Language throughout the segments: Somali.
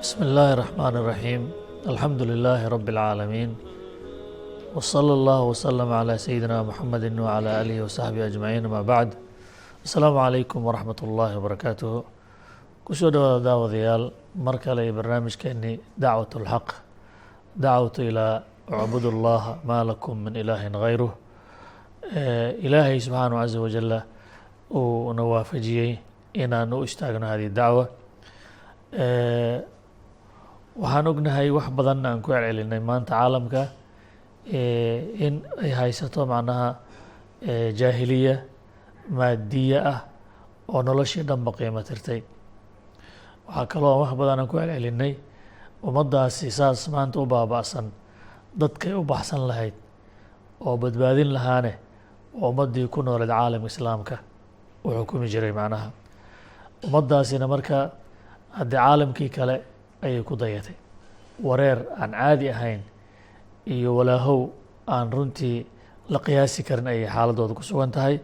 بسم الله الرحمن الرحيم، الحمد لله رب العالمين، وصلى الله وسلم على سيدنا محمد وعلى آله وصحبه أجمعين، ما بعد، السلام عليكم ورحمة الله وبركاته. Kusoo dhawaada, daawadayaal, mar kale iyo barnaamijkeeni Dacwat اlXaq, dacwatu ilaa ucbudu llaha maa lakum min ilaahin gayruh. Ilaahay subxaanahu caza wajala uu na waafajiyey inaan u istaagno hadihi dacwa. Waxaan ognahay, wax badan aan ku celcelinay, maanta caalamka in ay haysato macnaha jaahiliya maadiya ah oo noloshii dhanba qiimo tirtay. Waxaa kaloo wax badan aan ku celcelinay, ummaddaasi saas maanta u baaba'san, dadkay u baxsan lahayd oo badbaadin lahaane waa ummaddii ku nooleed caalamka Islaamka u xukumi jiray macnaha. Ummaddaasina marka haddii caalamkii kale ayay ku dayatay, wareer aan caadi ahayn iyo walaahow aan runtii la qiyaasi karin ayay xaaladooda ku sugan tahay,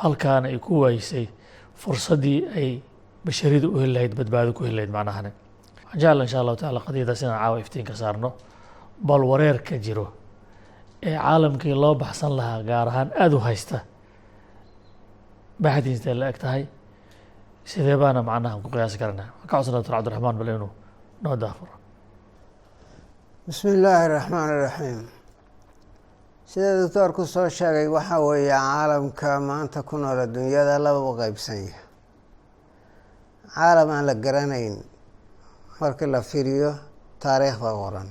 halkaana ay ku waysay fursaddii ay basharida u heli lahayd, badbaado ku heli lahayd macnahane. Waxaan jecla, insha Allahu tacala, qadiyadaas inaan caawa iftiinka saarno, bal wareerka jiro ee caalamkii loo baxsan lahaa gaar ahaan aada u haysta baxdiinstay la eg tahay, sidee baana macnaha ku qiyaasi karana. Waxaan ka codsan Doctor Cabdiraxmaan bal inuu noo daafuro. Bismi illaahi raxmaan iraxiim. Sida doctoorku soo sheegay, waxaa weeye caalamka maanta ku nool adduunyada laba u qeybsan yahay: caalam aan la garanayn markii la firiyo taariikhda qoran,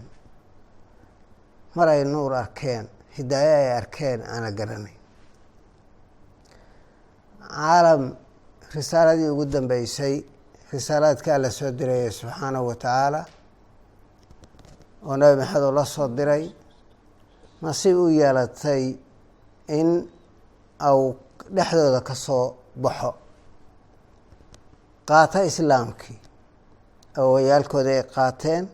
mar ay nuur arkeen, hidaayo ay arkeen aan la garanayn; caalam risaaladii ugu dambeysay, risaalaadka Alla soo diraya subxaanahu wa tacaala oo Nabi Maxamed uu la soo diray, nasiib u yeelatay in au dhexdooda ka soo baxo, qaata islaamkii awayaalkooda ay qaateen,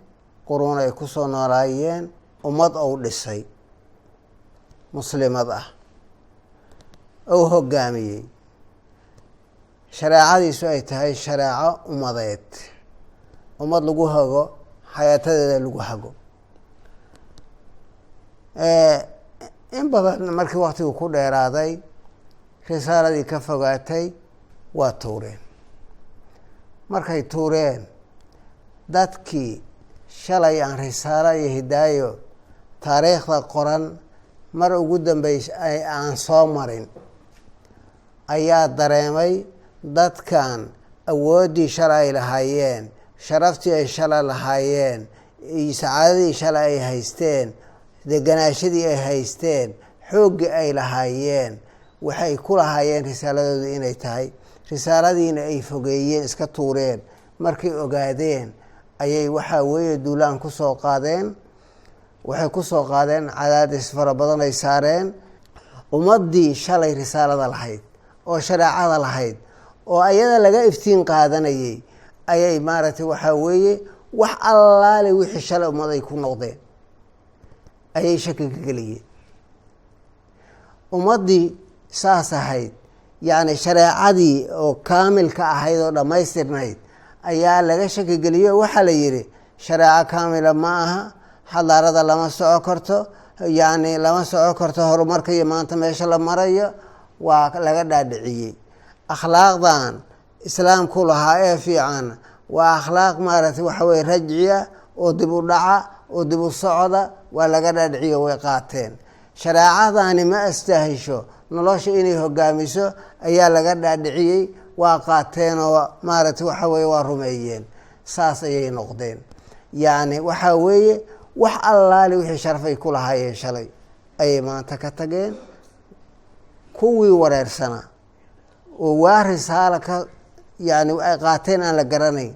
quruun ay ku soo noolaayeen, ummad ou dhisay muslimad ah ou hoggaamiyey, shareecadiisu ay tahay shareeco ummadeed, ummad lagu hago, xayaatadeeda lagu hago. In badan markii waktigu ku dheeraaday, risaaladii ka fogaatay, waa tuureen. Markay tuureen, dadkii shalay aan risaalo iyo hidaayo taariikhda qoran mar ugu dambeys aan soo marin ayaa dareemay dadkan awooddii shalay ay lahaayeen, sharaftii ay shalay lahaayeen iyo sacaadadii shalay ay haysteen, deganaashadii ay haysteen, xooggii ay lahaayeen, waxay ku lahaayeen risaaladoodu inay tahay. Risaaladiina ay fogeeyeen, iska tuureen. Markay ogaadeen ayay waxaa weeye duulaan kusoo qaadeen. Waxay kusoo qaadeen cadaadis fara badan ay saareen ummaddii shalay risaalada lahayd oo shareecada lahayd oo ayada laga iftiin qaadanayay. Ayay maaragtay waxaa weeye wax allaale wixii shalay ummad ay ku noqdeen ayay shaki ka geliyeen. Ummaddii saas ahayd, yacni shareecadii oo kaamilka ahayd oo dhammaystirnayd ayaa laga shaki geliyo. Waxaa la yidhi shareeco kaamila ma aha, xadaarada lama soco karto, yacni lama soco karto horumarka iyo maanta meesha la marayo. Waa laga dhaadhiciyey. Akhlaaqdan islaamku lahaa ee fiican waa akhlaaq maaragtay waxa weye rajciya oo dib u dhaca oo dib u socda. Waa laga dhaadhiciyo, way qaateen. Shareecadani ma astaahisho nolosha inay hogaamiso ayaa laga dhaadhiciyey. Waa qaateen oo maaragtay waxa weye waa rumeeyeen. Saas ayay noqdeen. Yacni waxaa weeye wax allaali wixii sharafay ku lahaayeen shalay ayay maanta ka tageen. Kuwii wareersanaa oo waa risaalo ka yani ay qaateen aan la garanayn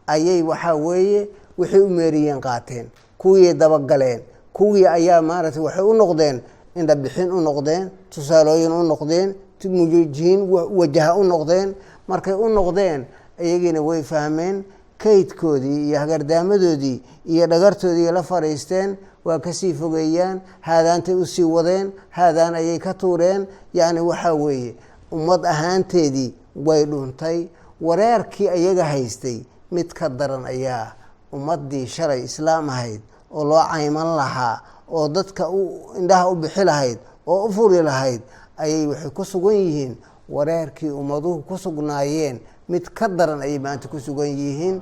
ayay waxaa weeye waxay u meeriyeen qaateen, kuwii dabagaleen. Kuwii ayaa maaragtay waxay u noqdeen indhabixin u noqdeen, tusaalooyin u noqdeen, mujihiin wajaha u noqdeen. Markay u noqdeen, iyagiina way fahmeen kaydkoodii iyo hagardaamadoodii iyo dhagartoodii la fadhiisteen. Waa kasii fogeeyaan, haadaantay usii wadeen, haadaan ayay ka tuureen. Yacni waxaa weeye ummad ahaanteedii way dhuntay. Wareerkii ayaga haystay mid ka daran ayaa Ummaddii shalay islaam ahayd oo loo cayman lahaa oo dadka u indhaha u bixi lahayd oo u furi lahayd, ayay waxay ku sugan yihiin wareerkii ummaduhu ku sugnaayeen mid ka daran ayay maanta ku sugan yihiin.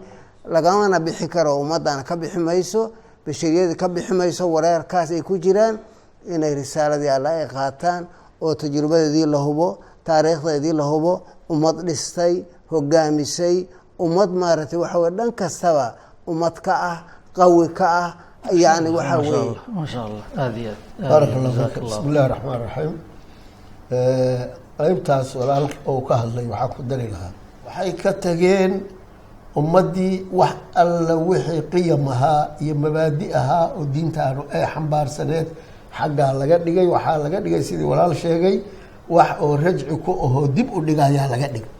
Lagamana bixi karo, ummaddana ka bixi mayso, bashariyada ka bixi mayso wareerkaas ay ku jiraan. Inay risaaladii Alla ay qaataan oo tajrubadeedii la hubo, taariikhdeedii la hubo, ummad dhistay, hogaamisay, ummad maaragtay waxa weye dhan kastaba ummad ka ah, qawi ka ah, yani waxa Ma sha weeye. Allah, ma sha Allah, aad iyo aad. Baarak Allah Jazaak fiik. Allah. Bismi illahi raxmaan raxiim. Qeybtaas walaal oo ka hadlay waxaa ku dari lahaa, waxay ka tageen ummaddii wax alla wixii qiyam ahaa iyo mabaadi ahaa oo diintaanu ay xambaarsaneed xaggaa laga dhigay. Waxaa laga dhigay, sidii walaal sheegay, wax oo rajci ku ahoo dib u dhigayaa laga dhigay.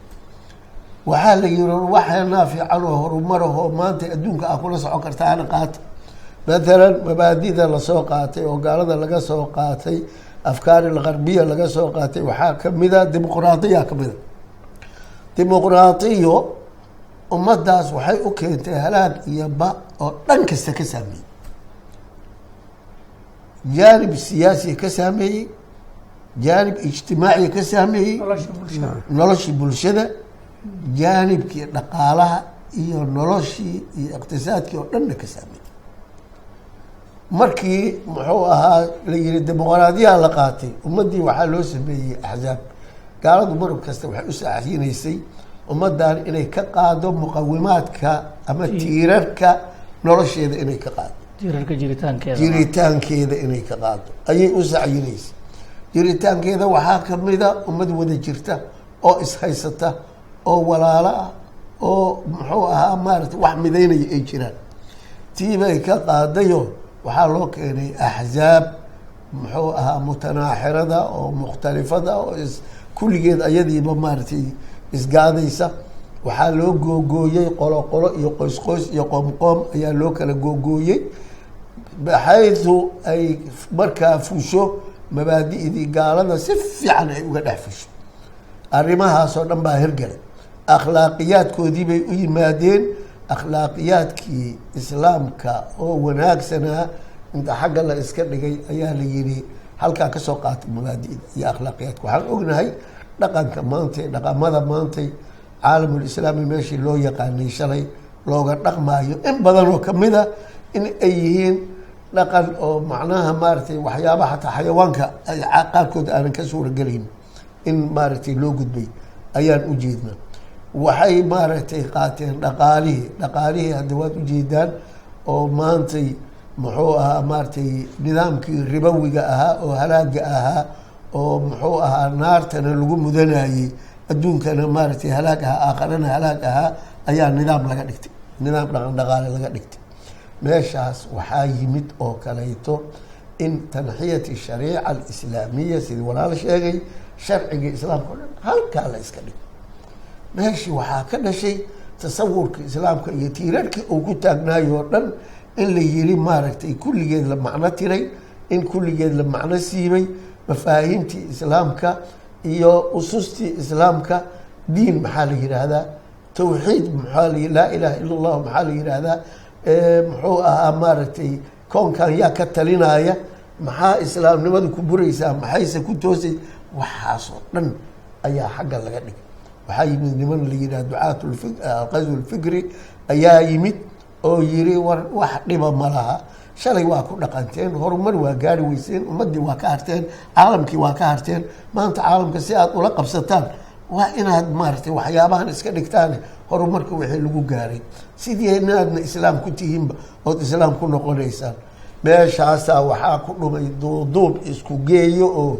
Waxaa la yiri, waxaanaa fiican oo horumarahoo maanta adduunka aa kula socon kartaana qaata. Mathalan, mabaadida lasoo qaatay oo gaalada laga soo qaatay, afkaar algarbiya laga soo qaatay, waxaa kamida dimuqraadiya. Kamida dimuqraadiyo ummaddaas waxay u keentay halaag iyo ba oo dhan kasta ka saameeyey, jaanib siyaasiya ka saameeyey, jaanib ijtimaaciya ka saameeyey, nolosha bulshada, noloshii bulshada, jaanibkii dhaqaalaha iyo noloshii iyo iqtisaadkii oo dhanna ka saameeyey. Markii muxuu ahaa la yihi dimuqraadiyaha la qaatay, ummaddii waxaa loo sameeyey axzaab. Gaaladu marab kasta waxay u saaxiinaysay ummaddan inay ka qaado muqawimaadka ama tiirarka nolosheeda inay ka qaado. Tiirarka jiritaankeeda. Jiritaankeeda inay ka qaado ayay u sacyinaysay. Jiritaankeeda waxaa kamida ummad wada jirta oo ishaysata oo walaalo ah oo muxuu ahaa maarata wax midaynaya ay jiraan. Tii bay ka qaadayo, waxaa loo keenay axzaab muxuu ahaa mutanaaxirada oo mukhtalifada oo is kulligeed ayadiiba maaragtay isgaadaysa. Waxaa loo googooyey qolo qolo iyo qoys qoys iyo qoom qoom ayaa loo kala googooyey, baxaytu ay markaa fusho mabaadi'dii gaalada si fiican ay uga dhex fusho. Arrimahaasoo dhan baa hirgalay. Akhlaaqiyaadkoodii bay u yimaadeen. Akhlaaqiyaadkii islaamka oo wanaagsanaa inta xagga la iska dhigay ayaa la yidhi halkaa kasoo qaatay mabaadi'da iyo akhlaaqiyaadka. Waxaan ognahay dhaqanka maantay, dhaqamada maantay caalamulislaami meeshii loo yaqaanay shalay looga dhaqmaayo, in badan oo kamida in ay yihiin dhaqan oo macnaha maaragtay waxyaaba xataa xayawaanka ay qaarkood aanan ka suuragelayn in maaragtay loo gudbay ayaan ujeednaa. Waxay maaragtay qaateen dhaqaalihii. Dhaqaalihii hadda waad ujeedaan oo maantay muxuu ahaa maaragtay nidaamkii ribowiga ahaa oo halaaga ahaa oo muxuu ahaa naartana lagu mudanayey, adduunkana maaragtay halaag ahaa, aakharana halaag ahaa, ayaa nidaam laga dhigtay, nidaam dhaqan dhaqaale laga dhigtay. Meeshaas waxaa yimid oo kaleeto in tanxiyati shariica alislaamiya, sidii walaal sheegay, sharcigii islaamka o dhan halkaa la iska dhigay. Meeshii waxaa ka dhashay tasawurka islaamka iyo tiirarkii uu ku taagnaayo oo dhan in la yiri maaragtay kulligeed la macno tiray, in kulligeed la macno siibay mafaahiimtii islaamka iyo usustii islaamka. Diin maxaa la yidhaahdaa? Tawxiid maxaa laa ilaaha ila allahu maxaa la yidhaahdaa? Muxuu ahaa maaragtay koonkan yaa ka talinaya? Maxaa islaamnimadu ku buraysaa? Maxayse ku toosay? Waxaasoo dhan ayaa xagga laga dhigay. Waxaa yimid niman la yidhaha ducaat alqasw alfikri ayaa yimid oo yiri, war wax dhiba ma laha, shalay waa ku dhaqanteen, horumar waa gaari weyseen, ummaddii waa ka harteen, caalamkii waa ka harteen. Maanta caalamka si aad ula qabsataan waa inaad maaragtay waxyaabahan iska dhigtaan, horumarka wixii lagu gaaray, sidii inaadna islaam ku tihiinba ood islaam ku noqonaysaan. Meeshaasaa waxaa ku dhumay duuduub isku geeyo oo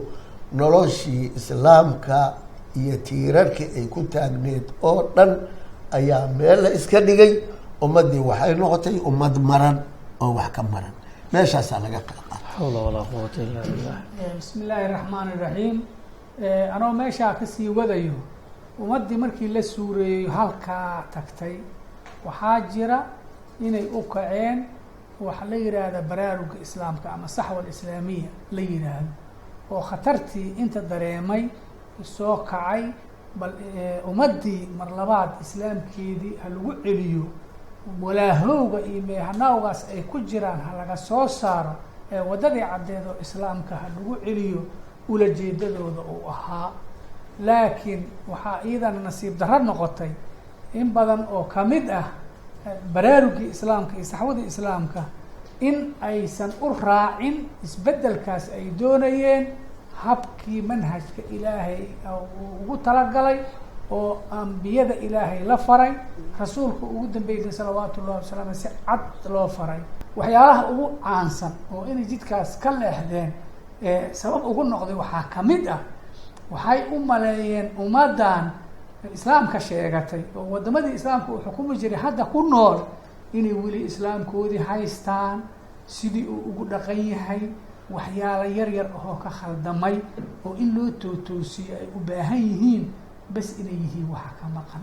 noloshii islaamka iyo tiirarkii ay ku taagneed oo dhan ayaa meel la iska dhigay. Ummaddii waxay noqotay ummad maran oo wax ka maran. Meeshaasaa laga kala qaatay. Xawla walaa quwata illa billah. Bismi illaahi raxmaan iraxiim. Anoo meeshaa kasii wadayo, ummaddii markii la suureeyey halkaa tagtay, waxaa jira inay u kaceen waxa la yidhaahda baraaruga islaamka ama saxwa alislaamiya la yidhaahdo, oo khatartii inta dareemay soo kacay, bal ummaddii mar labaad islaamkeedii ha lagu celiyo. Walaahowga iyo meehanaawgaas ay ku jiraan ha laga soo saaro ee waddadii caddeed oo islaamka ha lagu celiyo ulajeedadooda uu ahaa. Laakiin waxaa iyadana nasiib darro noqotay in badan oo kamid ah baraarugii islaamka iyo saxwadii islaamka in aysan u raacin isbeddelkaas ay doonayeen habkii manhajka ilaahay uu ugu talagalay oo ambiyada ilaahay la faray, rasuulka ugu dambeysay salawaatu ullahi wasalam si cad loo faray. Waxyaalaha ugu caansan oo inay jidkaas ka leexdeen ee sabab ugu noqday waxaa kamid ah, waxay u maleeyeen ummaddan islaamka sheegatay oo wadamadii islaamka uu xukumi jiray hadda ku nool inay weli islaamkoodii haystaan sidii uu ugu dhaqan yahay, waxyaalo yar yar ahoo ka khaldamay oo in loo tootoosiyo ay u baahan yihiin bas inay yihiin waxa ka maqan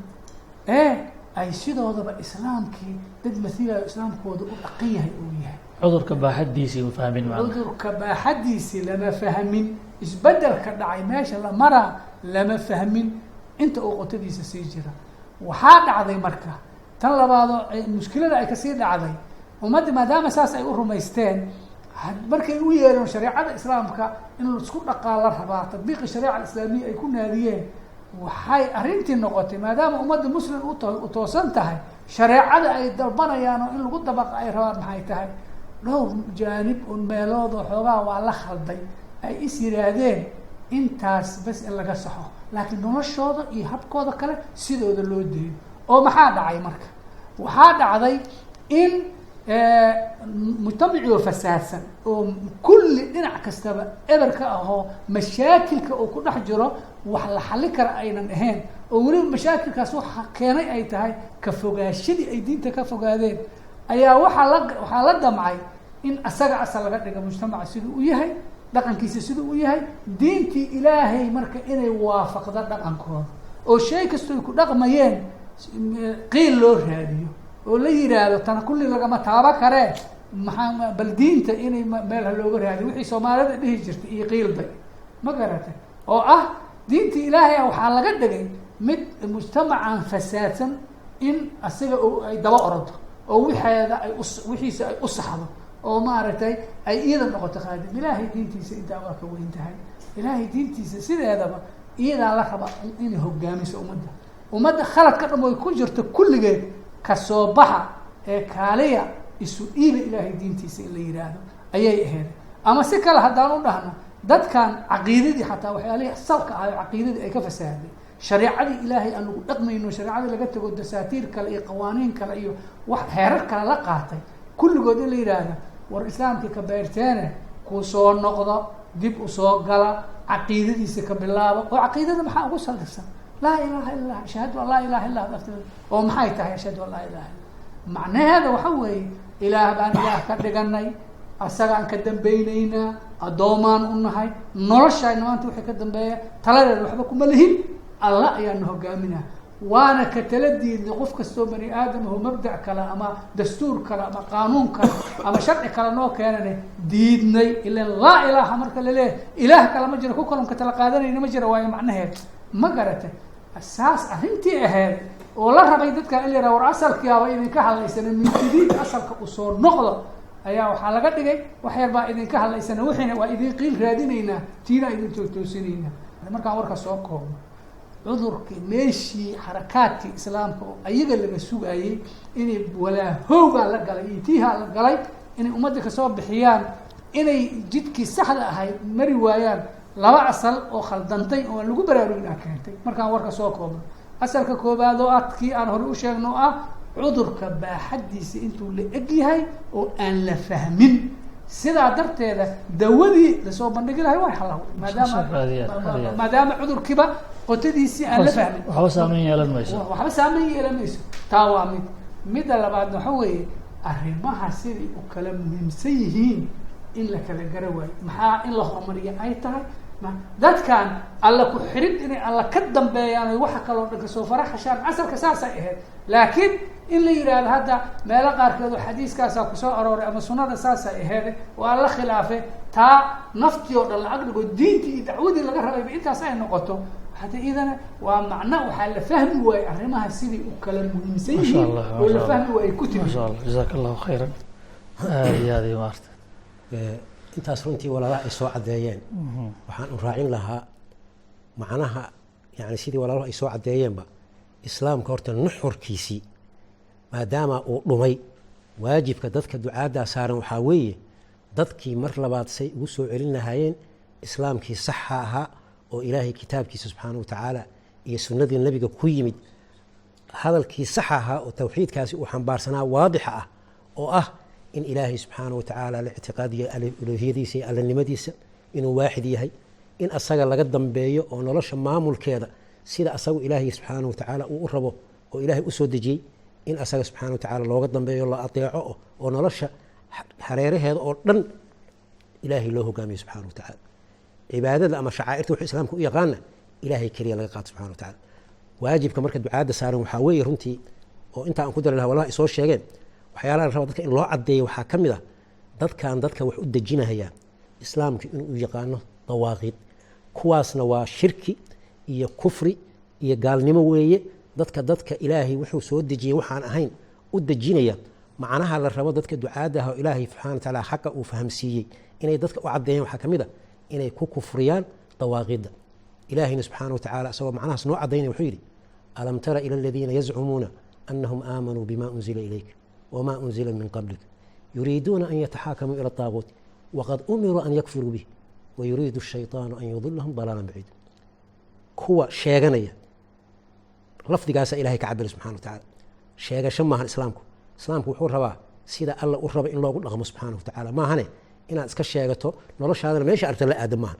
ee ay sidoodaba islaamkii dad mathilayo islaamkooda u dhaqan yahay uu yahay. Cudurka baaxaddiisii ma fahmin macna. Cudurka baaxaddiisii lama fahmin, isbeddelka dhacay meesha la maraa lama fahmin, inta uu qotadiisa sii jira. Waxaa dhacday marka tan labaadoo mushkilada ay kasii dhacday ummaddi, maadaama saas ay u rumaysteen, markay u yeereen shareecada islaamka in laisku dhaqaa la rabaa, tadbiiqi shareeca alislaamiya ay ku naadiyeen, waxay arrintii noqotay maadaama ummadda muslim u toosan tahay shareecada ay dalbanayaan oo in lagu dabaqa ay rabaan, maxay tahay dhowr jaanib un meelood oo xoogaa waa la khalday ay is yidhaahdeen intaas bas in laga saxo, laakiin noloshooda iyo habkooda kale sidooda loo deeyo. Oo maxaa dhacay marka? Waxaa dhacday in mujtamacii oo fasaadsan oo kulli dhinac kastaba eber ka ahoo mashaakilka uu ku dhex jiro wax la xalli kara aynan ahayn, oo weliba mashaakilkaas waxa keenay ay tahay ka fogaashadii ay diinta ka fogaadeen, ayaa waxaa la damcay in asaga asal laga dhiga mujtamaca siduu u yahay, dhaqankiisa siduu u yahay, diintii ilaahay marka inay waafaqda dhaqankooda oo shay kastoo ay ku dhaqmayeen qiil loo raadiyo oo la yidhaahdo tana kulli lagama taaba karee, maxaa bal diinta inay meel ha looga raadiyo, wixii soomaalida dhihi jirtay iyo qiilday ma garatay, oo ah diintii ilaahay ah waxaa laga dhigay mid mujtamacan fasaadsan in asiga ay daba orado oo wixeeda ay wixiisa ay u saxdo oo maaragtay ay iyada noqoto khaadim ilaahay diintiisa. Intaa waa ka weyn tahay ilaahay diintiisa, sideedaba iyadaa la raba inay hogaamiso ummadda. Ummadda khalad ka dham ay ku jirto kulligeed kasoo baxa ee kaaliya isu dhiiba ilaahay diintiisa in la yidhaahdo ayay ahayd. Ama si kale haddaan u dhahno, dadkan caqiidadii xataa waxyaalihii salka ahayo caqiidadii ay ka fasahday, shareecadii ilaahay aan lagu dhaqmayno, shareecadii laga tago dasaatiir kale iyo qawaaniin kale iyo wax heerar kale la qaatay, kulligood in la yidhaahdo war islaamkii ka beerteene ku soo noqdo, dib usoo gala, caqiidadiisa ka bilaabo. Oo caqiidada maxaa ugu saldhigsan? Laa ilaha illa lah, ashhadu an laa ilaha illa lah. Oo maxay tahay ashhadu an laa ilaha illa? Macnaheeda waxa weeye ilaah baan ilaah ka dhiganay, asagaan ka dambaynaynaa, addoomaan u nahay, noloshayna maanta wixii ka dambeeya taladeeda waxba kuma lihin, alla ayaana hogaaminaa, waana ka tala diidnay qof kastoo bani aadamahu mabdac kale ama dastuur kale ama qaanuun kale ama sharci kale noo keenane diidnay. Ilan laa ilaaha marka laleeyahay ilaah kale ma jiro, ku kalon ka tala qaadanayna ma jiro, waayo macnaheed ma garatay. Saas arrintii ahayd oo la rabay dadka in la yidhaha war asalkiiaba idinka hadlaysana mintidiid asalka usoo noqdo, ayaa waxaa laga dhigay wax yar baa idinka hadlaysana, wixiina waa idin qiil raadinaynaa, tiina idin toogtoosinaynaa. Markaan warka soo koobno, cudurkii meeshii xarakaadkii islaamka oo ayaga laga sugayey inay walaahowgaa la galay iyo tiihaa la galay inay ummadda kasoo bixiyaan, inay jidkii saxda ahayd mari waayaan, laba asal oo khaldantay oo aan lagu baraarugin aa keentay. Markaan warka soo koobno, asalka koobaad oo ah kii aan hore u sheegno oo ah cudurka baaxaddiisa intuu la eg yahay oo aan la fahmin, sidaa darteeda dawadii lasoo bandhigi lahay waa halaw, maadaama cudurkiiba qotadiisii aan la fahmin waxba saameyn yeelan mayso, waxba saameyn yeelan mayso. Taa waa mid. Midda labaadna waxa weeye arrimaha siday u kala muhiimsan yihiin in la kala gara waayo, maxaa in la horumariyo ay tahay dadkan alla ku xirid inay alla ka dambeeyaan oy waxa kaloo dhan kasoo faraxashaan, asalka saasay ahayd. Laakiin in la yidhaahdo hadda meelo qaarkeed oo xadiiskaasaa kusoo arooray ama sunada saasay aheed oo aan la khilaafe, taa naftii oo dhan la agdhigo diintii iyo dacwadii laga rabayba intaas ay noqoto, Hadda idana waa macno waxaa la fahmi waayey arrimaha siday u kala muhiimsan Ma sha yihiin Allah, ma oo sha la Allah. fahmi waayey ku Ma timi. sha Allah, jazaaka allahu khayran. Aada iyo aada iyo maarta. Intaas runtii walaalaha ay soo caddeeyeen, waxaan u raacin lahaa macnaha, yani sidii walaaluhu ay soo caddeeyeenba, islaamka horta nuxurkiisii maadaama uu dhumay, waajibka dadka ducaaddaa saaran waxaa weeye dadkii mar labaad say ugu soo celin lahaayeen islaamkii saxa ahaa oo Ilaahay kitaabkiisa subxaanahu wa tacaala iyo sunnadii Nebiga ku yimid, hadalkii saxa ahaa oo towxiidkaasi uu xambaarsanaa, waadixa ah, oo ah in Ilaahay subxaanahu wa tacaala la ictiqaadiyo uluuhiyadiisa iyo allanimadiisa, inuu waaxid yahay, in asaga laga dambeeyo oo nolosha maamulkeeda sida asagu Ilaahay subxaanahu wa tacaala uu u rabo oo Ilaahay u soo dejiyey in asaga subxaanahu wa tacaala looga dambeeyo, la adeeco, oo nolosha hareeraheeda oo dhan Ilaahay loo hogaamiyo subxaanahu wa tacaala, cibaadada ama shacaa'irta wuxuu islaamka u yaqaana Ilaahay keliya laga qaato subxana wa tacaala. Waajibka marka ducaadda saaran waxaa weeye runtii, oo inta aan ku dari lahaa walaha ay soo sheegeen, waxyaalaha la raba dadka in loo caddeeyo waxaa ka mid ah dadkan dadka wax u dejinahaya islaamka inuu u yaqaano dawaaqiid, kuwaasna waa shirki iyo kufri iyo gaalnimo weeye. Dadka Ilaahay wuxuu soo dejiyey waxaan ahayn u dejinaya, macnaha la rabo dadka ducaadda ah oo Ilaahay subxana wa tacaala xaqa uu fahamsiiyey inay dadka u caddeeyaan waxaa ka mid a inay ku kufriyaan dawaaqiidda. Ilaahayna subxaana wa tacaala isagoo macnahaas noo caddaynaya wuxuu yidhi: "Alam tara ila aladiina yazcumuuna anahum aamanuu bima unzila ilayk wma unzila min qablik yuriiduuna an yataxaakamuu ila الطaaguut waqad umiruu an yakfuruu bih wayuriidu الshayطaanu an yudilahum dalaalan baciida." Kuwa sheeganaya, lafdigaasaa Ilahay ka cabira subxana wa tacaala. Sheegasho maahan islaamku. Islaamku wuxuu rabaa sida Alla u raba in loogu dhaqmo subxaana wa tacaala, maahane inaad iska sheegato, noloshaadana meesha aragta la aado maahan.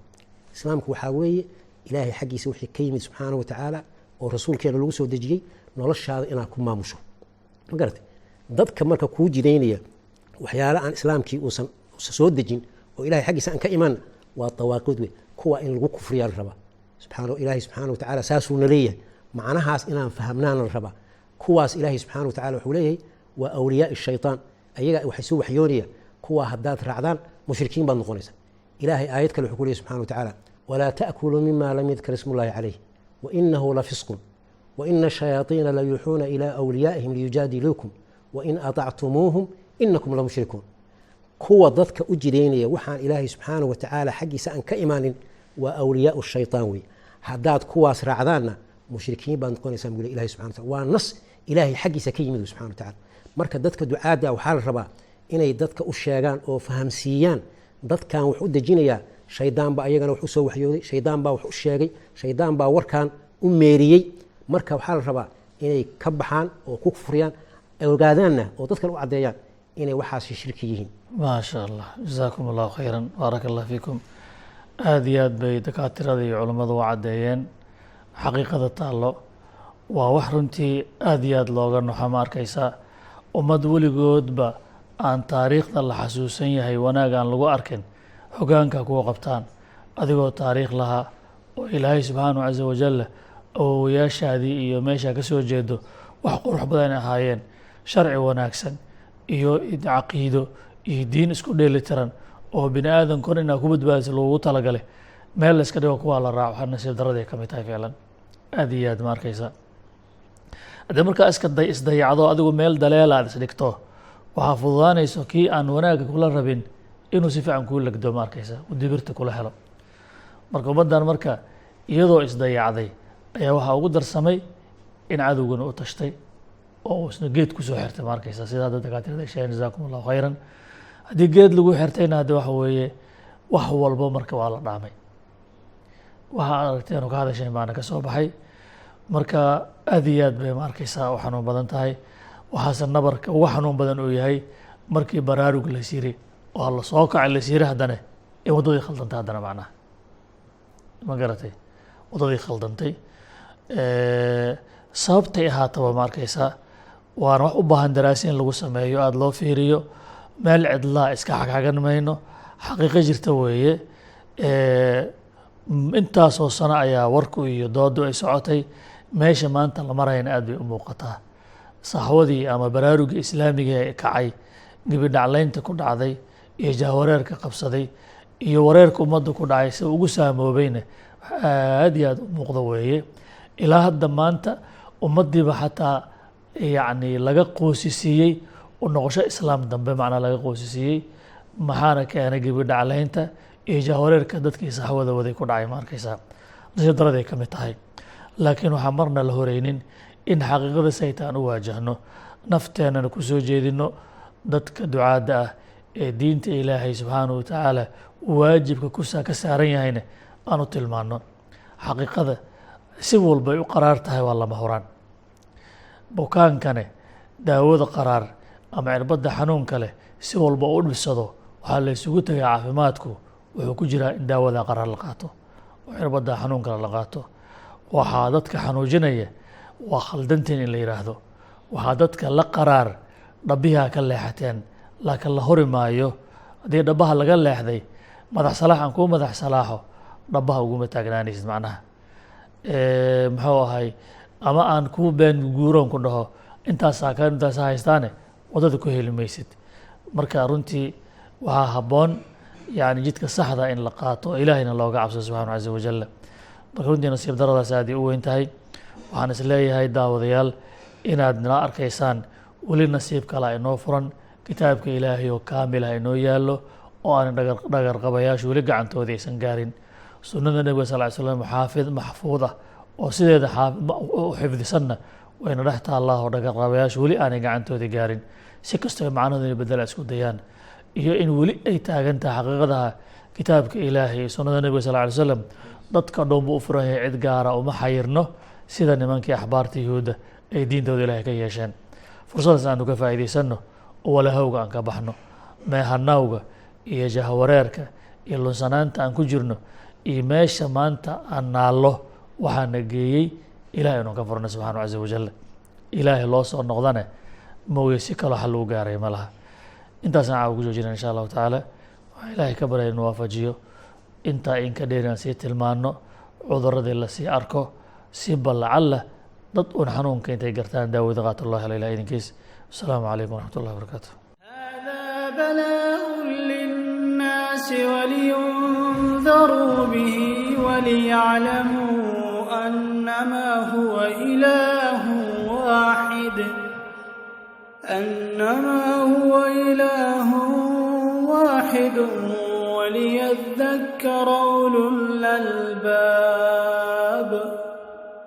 Islaamku waxaa weeye Ilaahay xaggiisa wixii ka yimid subxaana wa tacaala oo rasuulkeena lagu soo dejiyey noloshaada inaad ku maamusho, ma garatay? Dadka marka kuu jidaynaya waxyaala aan islaamkii uusan soo dejin oo Ilahay xaggiisa aan ka iman waa dawaaqiid wey. Kuwa in lagu kufriyaa la rabaa. Subxaana Ilaahay subxaana wa tacaala saasuuna leeyahay, macnahaas inaan fahamnaana la rabaa. Kuwaas Ilaahay subxaana wa tacala wuxuu leeyahay waa awliyaa shaytaan, ayaga waxay soo waxyoonaya. Kuwa haddaad raacdaan mushrikiin baad noqonaysa. Ilaahay aayad kale wuxuu ku leeyahy subxana wa tacaala: "Walaa ta'kuluu mima lam yudkar ismullahi calayh wainahu lafisqun waina ashayaaiina layuuxuuna ilaa awliyaa'ihim liyujaadiluukum wain aطactumuuhum inakum lamushrikuun." Kuwa dadka u jidaynaya waxaan Ilaahay subxaana wa tacaala xaggiisa aan ka imaanin waa awliyaau shaytaan wey. Haddaad kuwaas raacdaanna mushrikiin baad noqonaysaa buu Ilahay subxana wa taala. Waa nas Ilaahay xaggiisa ka yimid subxana wa tacaala. Marka dadka ducaadda waxaa la rabaa inay dadka u sheegaan oo fahamsiiyaan dadkan wax u dejinayaa shaydaan baa ayagana wax u soo waxyooday, shaydaan baa wax u sheegay, shaydaan baa warkan u meeriyey. Marka waxaa la rabaa inay ka baxaan oo ku kufriyaan, ogaadaanna oo dadkan u caddeeyaan inay waxaasi shirki yihiin. Maa sha Allah, jazaakum allahu khayran, baaraka allah fiikum. Aada iyo aad bay dakaatirada iyo culummadu u caddeeyeen xaqiiqada taallo. Waa wax runtii aada iyo aada looga noxo, ma arkaysaa, ummad weligoodba aan taariikhda la xasuusan yahay wanaag aan lagu arkin hoggaanka kuwa qabtaan, adigoo taariikh lahaa oo Ilaahay subxaanahu casa wajal awowayaashaadii iyo meeshaa ka soo jeedo wax qurux badan ay ahaayeen, sharci wanaagsan iyo caqiido iyo diin isku dheeli tiran oo bini aadamkon inaa ku badbaadisa loogu talagalay, meel la iska dhigo kuwaa la raaco, waxaa nasiib darradii ka mid tahay ficlan aada iyo aad, ma arkaysa. Haddii markaa iska day isdayacdo, adigu meel daleela aad isdhigto, waxaa fududaanayso kii aan wanaagga kula rabin inuu si fiican kuu legdo, ma arkaysa, uu dibirta kula helo. Marka ummaddan marka iyadoo isdayacday ayaa waxaa ugu darsamay in cadowgana u tashtay oo uu isna geed kusoo xirtay, ma arkaysa, sida hadda dakaatirada ay sheegeen. Jazaakum allahu khayran. Haddii geed lagu xirtayna hadde waxa weeye wax walbo marka waa la dhaamay. Waxa aad aragteen oo ka hadasheen baana ka soo baxay. Marka aad iyo aad bay, ma arkaysaa, u xanuun badan tahay. Waxaase nabarka ugu xanuun badan uu yahay markii baraarug la yiri oo la soo kacay la yiri, haddana in waddadii khaldantay, haddana macnaha, ma garatay, waddadii khaldantay sababtay ahaataba, ma arkaysaa, waana wax u baahan daraasi in lagu sameeyo, aada loo fiiriyo. Meel cidlaa iska xagxagan mayno, xaqiiqo jirta weeye. Intaasoo sano ayaa warku iyo doodu ay socotay. Meesha maanta la marayana aad bay u muuqataa. Saxwadii ama baraarugii islaamiga ee kacay, gebidhaclaynta ku dhacday iyo jahwareerka qabsaday iyo wareerka ummadda ku dhacay si ugu saamoobayna. Wax aad iyo aad u muuqda weeye. Ilaa hadda maanta ummaddiiba xataa yacni laga qoosisiiyey u noqosho islaam dambe, macnaa laga qoosisiiyey. Maxaana keenay? Gebi dhaclaynta iyo jahwareerka dadkii saxwada waday ku dhacay. Ma arkaysaa, nasiib daraday ka mid tahay. Laakiin waxaan marna la horeynin in xaqiiqada saytaan u waajahno, nafteennana ku soo jeedino. Dadka ducaadda ah ee diinta Ilaahay subxaanahu watacaala waajibka kusa ka saaran yahayna aan u tilmaano xaqiiqada. Si walbay u qaraar tahay waa lama huraan. Bukaankane daawada qaraar ama cirbadda xanuunka leh si walba u dhibsado, waxaa la isugu tegaa caafimaadku wuxuu ku jiraa in daawada qaraar la qaato oo cirbadda xanuunkale la qaato. Waxaa dadka xanuujinaya waa khaldantiin in la yidhaahdo. Waxaa dadka la qaraar dhabihaa ka leexateen, laakiin la hori maayo. Haddii dhabaha laga leexday, madax salaax aan kuu madax salaaxo, dhabaha uguma taagnaanaysid. Macnaha muxuu ahay? Ama aan kuu been guuroon ku dhaho intaasaa ka intaasaa haystaane, waddada ku heli maysid. Marka runtii waxaa habboon yani jidka saxda in la qaato oo Ilaahayna looga cabsado subxaanahu caza wajalla. Marka runtii nasiib daradaas aad ay u weyn tahay. Waxaan is leeyahay, daawadayaal, inaad nala arkaysaan weli nasiib kala inoo furan, kitaabka Ilaahay oo kaamilah inoo yaallo oo aanan dhagarqabayaashu weli gacantoodii aysan gaarin, sunnada Nebiga sal ly slam xaafid maxfuud ah oo sideeda u xifdisanna wayna dhex taallaa oo dhagarqabayaashu weli aanay gacantoodii gaarin, si kastoo macnahooda inay bedela isku dayaan, iyo in weli ay taagan tahay xaqiiqadaha kitaabka Ilaahay iyo sunnada Nebiga sal ly slam. Dadka dhoon buu u furan yahay, cid gaara uma xayirno sida nimankii axbaarta Yuhuudda ay diintooda Ilaahay ka yeesheen. Fursadaas aanu ka faa'iidaysanno oo walahowga aan ka baxno, meehanawga iyo jahwareerka iyo lunsanaanta aan ku jirno iyo meesha maanta aan naallo waxaana geeyey Ilahay inuu ka furno subxaanahu caza wajal. Ilaahay loo soo noqdane mooye, si kaloo xal lagu gaaray ma laha. Intaasaan caawa ku joojina insha Allahu tacaala. Waxaa Ilaahay ka baryay inuu waafajiyo intaa in ka dheer aan sii tilmaano, cuduradii lasii arko, si bal lacalla dad un xanuunka intay gartaan daawada qaato loo helo, Ilahay idinkiis. Asalaamu calaykum waraxmat ullahi wabarakaatu. هذا بلاء للناس ولينذروا به وليعلموا أنما هو إله واحد، أنما هو إله واحد، وليذكر أولو الألباب.